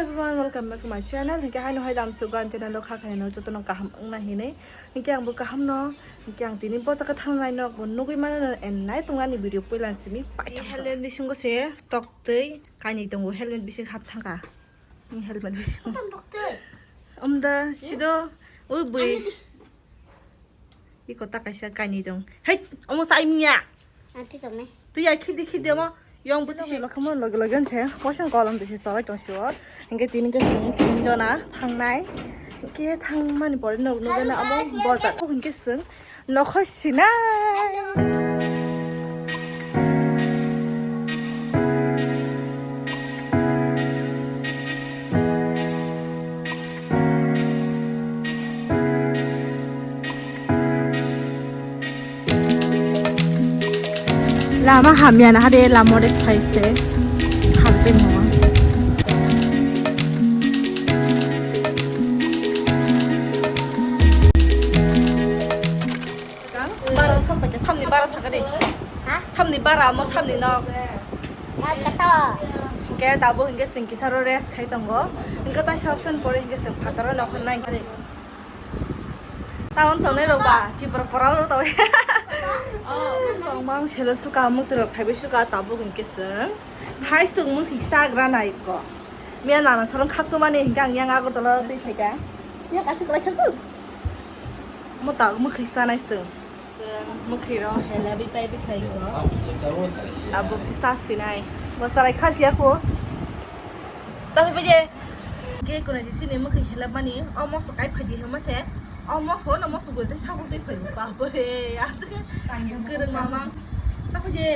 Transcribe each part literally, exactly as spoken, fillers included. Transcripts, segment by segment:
Everyone, welcome back to my channel. Hingke haino hai lam sugan channel o kha khaino jotono kaham wngna hinwi. Hingke ang bo kaham no, hingke ang tini bo jaga thangnai no bo nugwi mano no and nai tongna ni video puila simi paithak. Helmet bisingo se tok twi kainwi tongo, helmet bising hap thangkha. Ni helmet bisingo. Umda sido ui bui. Iko ta kaisa kainwi tong. Hei, omo sai miya. Ang thwi tongnai. Twi ya khidi khidi omo. Yong buti si. Lokhamo loge loge se. Poison kolom twi si solai tong si o. Hingke tini ke sing tin jona thangnai. Hingke thangmani pore nog nog na omo bozar. Hingke sing nokho sinai. Lama hamya na hade lama de khaise. Hampe mo. Bara sok paikha, samni bara sakha de. Ha? Samni bara, mo samni nok. Nok kato. Hingke tabuk hingke chwng kisaro rest khai tongo. Hingke ta sabsan pore hingke chwng phataro nok hwnna hingke. Taon tongnai rok ba, chibra pora rok tong. Tongmang selo suka, mukti rok phaibai suka, tabuk hingke chwng. Hai chwng mukti sagra nai ko. Miya nana sorong khak tumani hingke ang yang Agartala twi phaikha. Yang asuk lai khak. Mo ta mukti sanai chwng. Chwng mwkhwi rok hela bipai bikhai ko. Abo kisa sinai. Bo sarai khasiya ko. Chapi baje. Ke kuna ji sini mwkhwi hela mani. O moso kai phadi hema se. O moso no moso gol te sabuk te phai. Bapore. Asuk ke. Kereng mamang. Chapi je.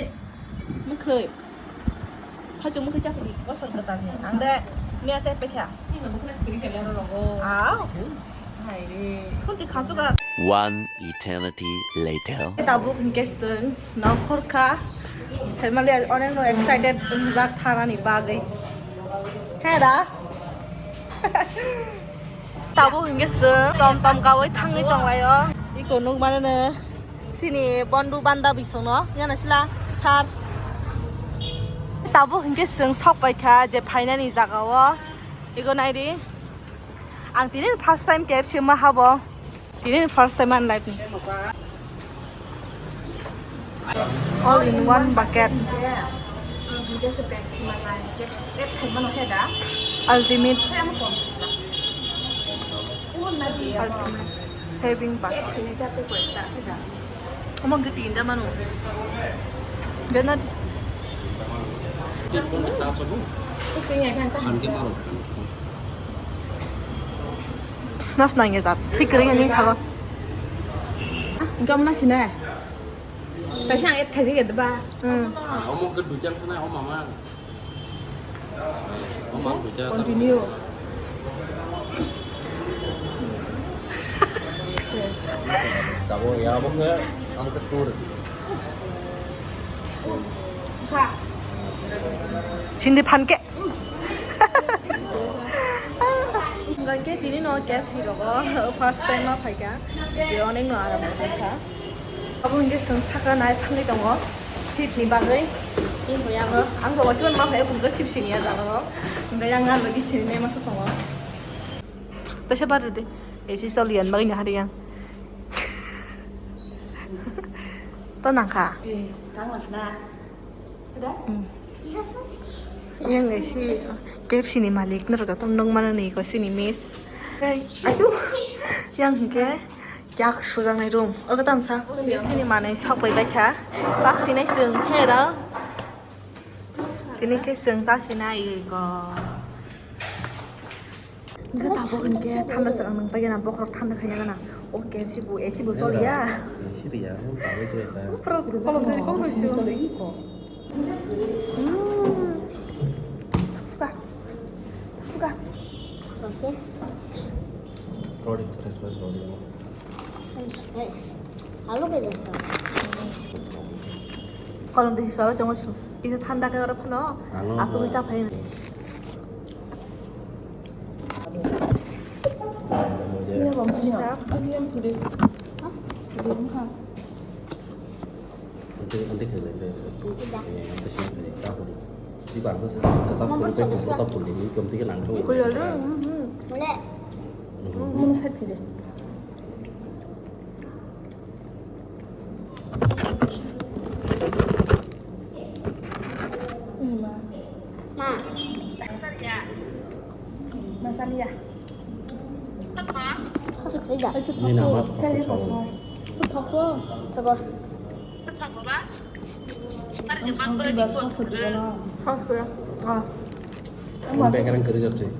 Mwkhwi. Hachung mukhe chapri kosor kwtal ni. Ang de miya chai pekha. Ni no bukhna string kali aro rogo. Ah. Hai re. Thunti khasu ga. One eternity later. Tabuk hingke chwng nokhor kha. Saimali onek no excited wngjak thanani bagwi. He da. Tabuk hingke chwng tom tom kawi thangwi tonglaio. Iko nukmano no. Chini bondu banda bisongno yana sila sar. Tabuk hingke chwng sok paikha je phainani jaga o. Ego naidi. Ang tini first time K F C ma habo. Tini first time an life ni. All in one bucket. Ultimate. Ultimate. Saving bucket. Omo gati inda manu. Bena. Nas nangya jat. Thik kering ini sago. Engkau mana sini? Kasi ang et kaji gitu ba. Hmm. Omo ke dujang sana om mama. Continue. Tabo ya, abo ke, abo ke tour. Sindi phan ke. Hingke tini no K F C rogo first time ma phaikha. Tei onek no aram kha. Abo hingke chwng saka nai thangwi tongo seat ni bagwi. Hingke ang, ang bo waisa ma phai, bumung sip sini ya jalo. Hingke ang ang logi sini nai masa tongo. Tesa bar de, A C choli yan bagwi ni hari yang. To nangkha. Eh, tang mas na. Ada? Hmm. Yang A C K F C ni malik no rojo tom nung mana ni ko sini miss. Hey, ayo. Yang hingke. Yak sujaknai room. Ogo tamsa. Sini manwi sok bai baikha. Chak sinai chwng hera. Tini khe chwng chak sinai go. Hingke tabuk hingke thanda swkang nang paigana bokhorok thanda khaina gana. O K F C bo A C bo choliya. A C riya, ang chawai khe ta. Pura kolom twi kolom twi. Hmm. Thapsuka. Thapsuka. Okay. Rodi, fresh, fresh rodi. Fresh. Alo ke jasa. Kolom twi sala chongo su. Kisa thanda khe oro phano. Alo. Asugwi cha phai. Mujhe. Ini bom kisa. Hah? Ini bom kha. Ante, ante khe le, le. Ante sini khe, ta hori. Di bangsa sa, kasa pul pe kasa ta pul di, kom tiga nang thung. Pul ya, hmm, hmm. Boleh. Hmm. Mana side kiri. Ini, Ma. Ma. Masalia. Ini nama apa? Thok po. Thok po. Ang bekereng kerja sih.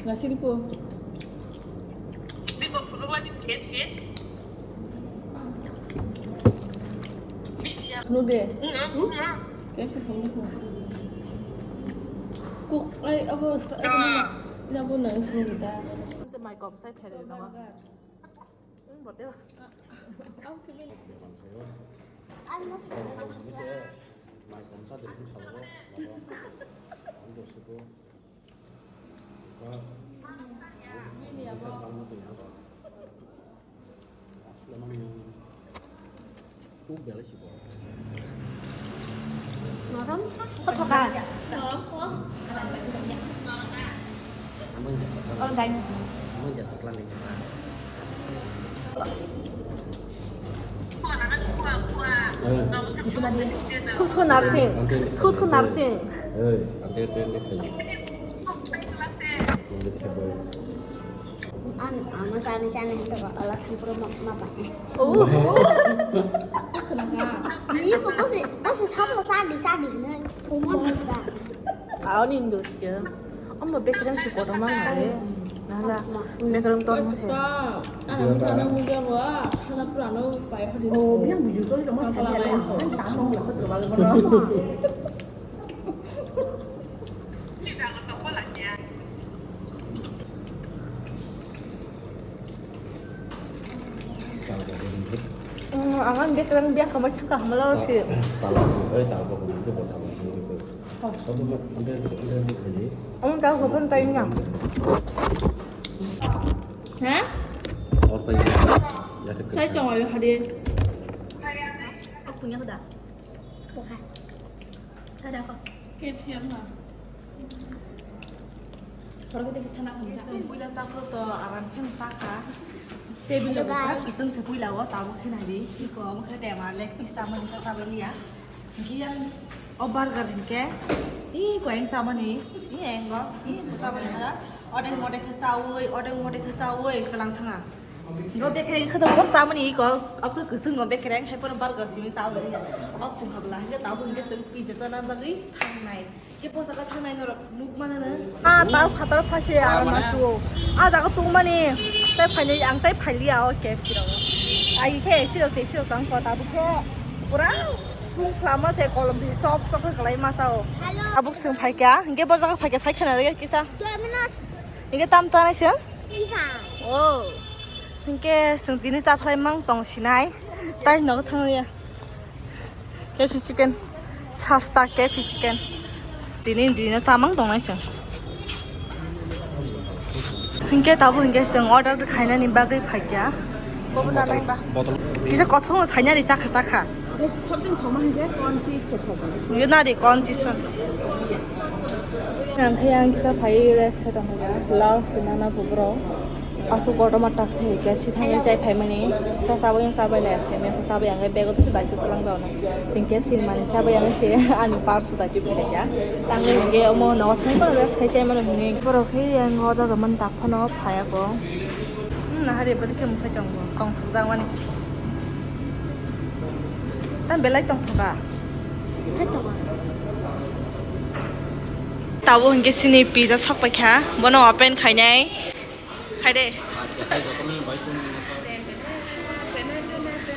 Nasi di po. Nude. Kaya sa pangit na. Kuk, ay, abo, abo na, abo na, abo na. Sa may kom, sa phere na. Hmm, bote. Ang kibil. Norom sa? Kothoka? Norom sa? Online. Thuthu narsing, thuthu narsing. An ama sani sani hito ko ala thang pro ma ma pa. Oh. Ni ko ko se ko se sablo sani sani ne. Ko mo da. Aoni indoske. Amo bekereng si kotor mang mare. Nala bekereng tor mo se. Ano mujabo, ano purano pai hadi. Oh, biang video call kamu sekali ada yang kau tahu nggak sih kebal kebal. Ang ang bekereng biang kamu cakap malah si. Tahu, eh tahu kok itu buat apa sih gitu. Ang tao ko pun tayo niya. Ha? Sai tong ayo hadi. Aku punya ko da. Buka. Sada ko. K F C apa? Kalau kita kita nak bisa. Buila sakro to aram khen saka. Table lo ka isung se buila wo tabo khen hadi. Iko mo khe tema leg piece sama nisa sabeliya. Hingke yang o burger hingke, i ko eng samani, i eng go, i ko samani hala, odeng modeng khe saui, odeng modeng khe saui, kelang thanga. Go bekereng khe to kon samani i ko, o khe kesung go bekereng, hai pono burger simi saui ya. O khum habla hingke tabo hingke sung pizza chana bagwi thangnai. Ke posa ka thangnai norok. Ah, tao phatar phase aro masu. Ah, jaga tungmani. Tai phailai, ang tai phailiya o K F C rok. Ai khe A C rok, T C rok tang kho, tabuk khe pura tung khlama se kolom di sop sop khe kalai ma sao. Tabuk sung phaikya, hingke bo jaga phaikya sai khana rega kisa. Domino's. Hingke tam chanai sung? Pizza. Oh. Hingke sung tini cha phlai mang tong sinai. Tai nogo thangya. K F C chicken, sasta K F C chicken. Tini, tini samang tongnai sing. Hingke tabuk hingke sing order khainani bagwi phaikya. Bobo na nang ba? Kisa kothong sainani chakha chakha. Something thoma hingke corn cheese se thoma. Yo nari corn cheese hon. Ang khe ang kisa phai rest khai tong kha. Lal sinana bubro. Asuk kotorma tak se K F C thangwi chai phaimani. Sa sabai ang sabai lai se me sabai ang bego se daitwi tlang jauna. Sing K F C ni mani sabai ang se ani parsu daitwi phai kya. Tangwi hingke omo no thang ko rest khai chai mano hini. Borok khe yang order man tak phano phaya ko. Hmm, nahari bari khe musai tongo. Tong thok jang mani. Tam belai tong thoka. Tabo hingke sini pizza sok paikha. Bono open khainai. Khai de. Acha, khai jotono bai tong masa.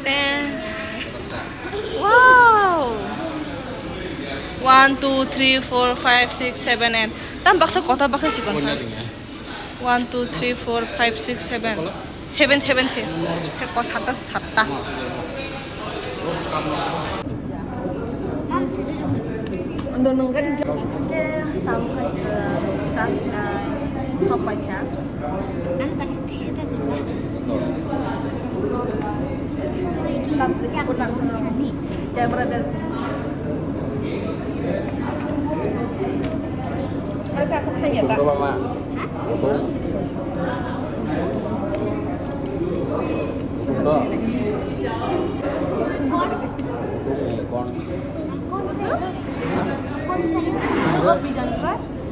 Ten. Wow. One, two, three, four, five, six, seven, eight. Tam baksa kota baksa chikon sa. One, two, three, four, five, six, seven. Seven, seven se. Se ko satta, satta. Ondo nung gari. Hingke tamo kaisa chasinai sok paikha. Ang kaisa thebe nang. Camera bel. Asa thanya ta. Ito ba ma? Ito. Ito. Ito ni kon. Kon sa. Kon sa. Ito.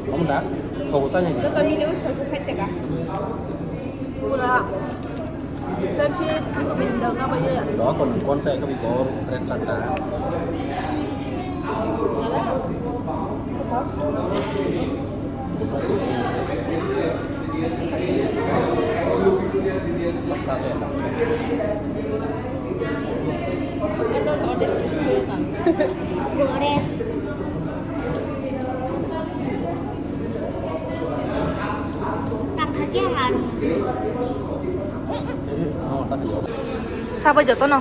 Kamu dah? Kau usah nyanyi. Ito kami ni usah tu saya tega. Pura. Pepsi itu benda apa ya? Đó còn con trai có bị có red sẵn cả. Gores. Sabai jotono.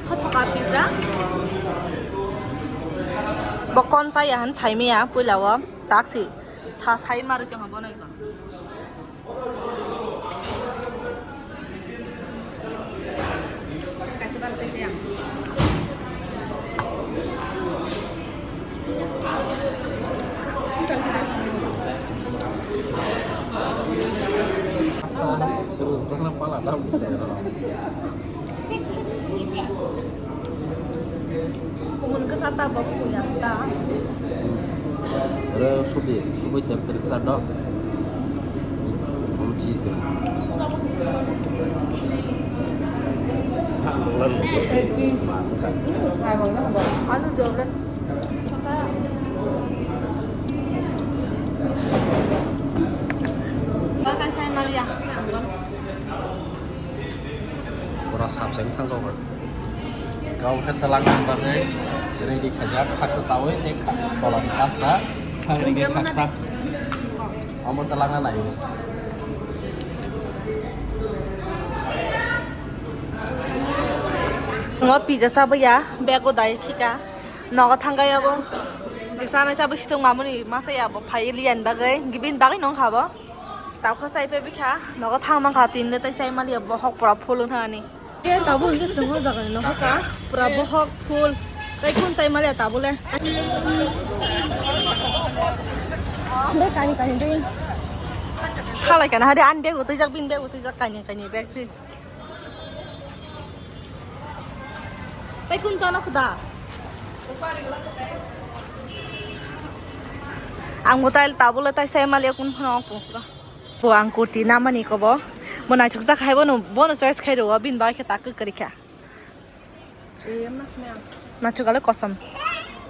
Kothoka pizza. Bo kon chaya han saimaya puila o taksi sa sai mari tong bono. Rwjakna pala dam bwsai rw. Kumun kasa ta bo kuya ta. Oro subi, subi ter ter kasa do. Oro cheese kena. Cheese. Alu dole. Bakal saya malia. Pura sap seng thang jok. Kau khe twlangna bagwi ready khaijak, khaksa chawi tei kha-, tolani pasta, sangni khe khaksa. Amo twlangna naio. Ngo pizza chabwi ya, bego dai khika. Nogo thangkha yago. Jisa nai chabwi sithok mamuni masa ya bo phai liyan bagwi, gibin bagwi nong kha bo. Taukhro chai pebikha, nogo thang mankha, tinde tei chai maliya, bohok pura phul wngkha ani. Ye tabuk hwnkhe chwng o jaga ni nokha ka, pura bohok phul. Tei kun chai maliya tabuk le. Be kani kani dui. Thalai kana hade ani bag utui jak, bini bag utui jak, kani kani bag twi. Tei kun chana khuda. Ang bo tai tabuk le tai sai maliya kun phano pungsla. Bo ang kurti namani kobo. Bo naithok jak hai bono, bono choice khai rwo, bini bagwi khe tak kwrwi kha. Naithok ale kosom.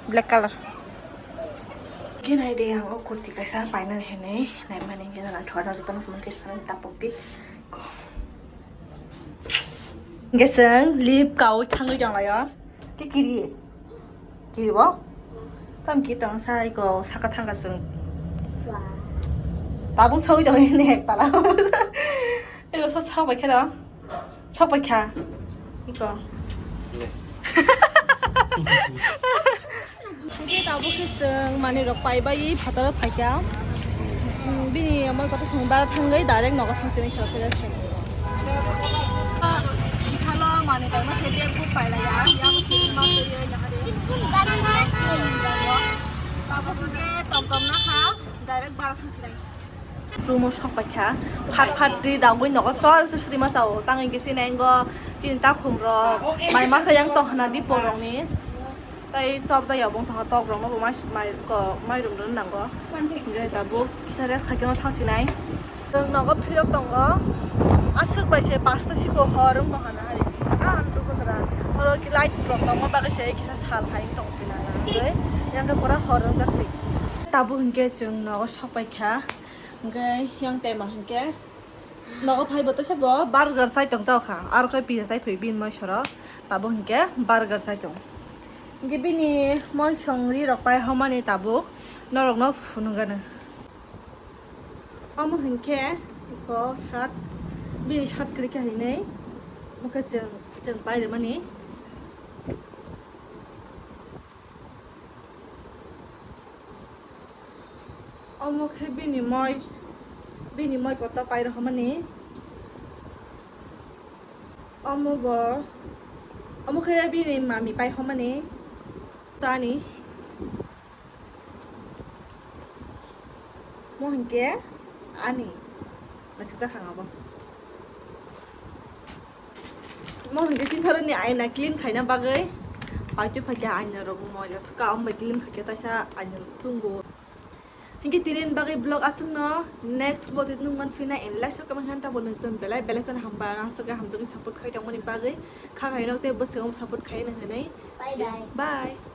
Black color. Khe nai de ang o kurti kaisa painani hinwi naimani khe naithok ano jotono phunukhe sanani tapok di. Hingke chwng lip kaui thangwi tonglaio. Ke kiri? Kiri bo? Tam ki tong sa iko saka thangka chwng. Tabuk saui tong ini ek tala. Iko sa sa bai khera. Sa bai kha. Iko. Hingke tabuk khe chwng manwi rok paibai phataro phaikha. Hmm, bini moi kota chwng bara thangwi direct nogo thangsinai sokhe. Bisalo manwi paima se bag book pailaiya, yang khe ma twiwi nahari. Tabuk hwnkhe tom tom nakha, direct bara thangsinai. Room o sok paikha, phat phat ri dagwi nogo chol khe sudima chao. Tang hwnkhe chini engo chini takhum rok mai masa yang tong hwnna di porokni. Tai chop jaya bong thangkha tok rokno bo mai mai ko mai rok rwna nango. Hwnkhe tabuk kisa rest khaikhe no thangsinai. Chwng nogo phirok tongo. Aswk bai se pasta siko hor wng tongkha na hari. Ah, andru gundra. Oro ki light rok tongma bagwi se kisa sal hai tong pina na. Hwnkhe yang khe pura hor wngjak se. Tabuk hwnkhe chwng nogo sok paikha. Hwnkhe yang tema hwnkhe nogo phai bo teisa bo burger chai tong chao kha, aro khe pizza chai phai bini moi soro, tabuk hwnkhe burger chai tong. Hwnkhe bini moi songri rok pai homani tabuk norok no phunuk gana. Omo hwnkhe iko shirt, bini shirt kwrwi khe hinwi, omo khe chwng, chwng pai rwmani. Omo khe bini moi, bini moi kotor pai rw hwnmani. Omo bo, omo khe bini mami pai homani tani. Mo hinkhe ani naisik jakhang abo. Mo hinkhe chinthoroni aina clean khaina bagwi paitwi phaikha aina rok moila suka, omo bai clean khaikhe taisa aina rok chungo. Hinkhe tinin bagwi vlog aswkno, next vlog twi nwng manphina in like, share, comment khaina tabuk nung belai belai kheno hambai, ang aswk hamjagwi support khai tongmani bagwi, kha khaino tei bwskango support khaino hinwi. Bye bye. Bye.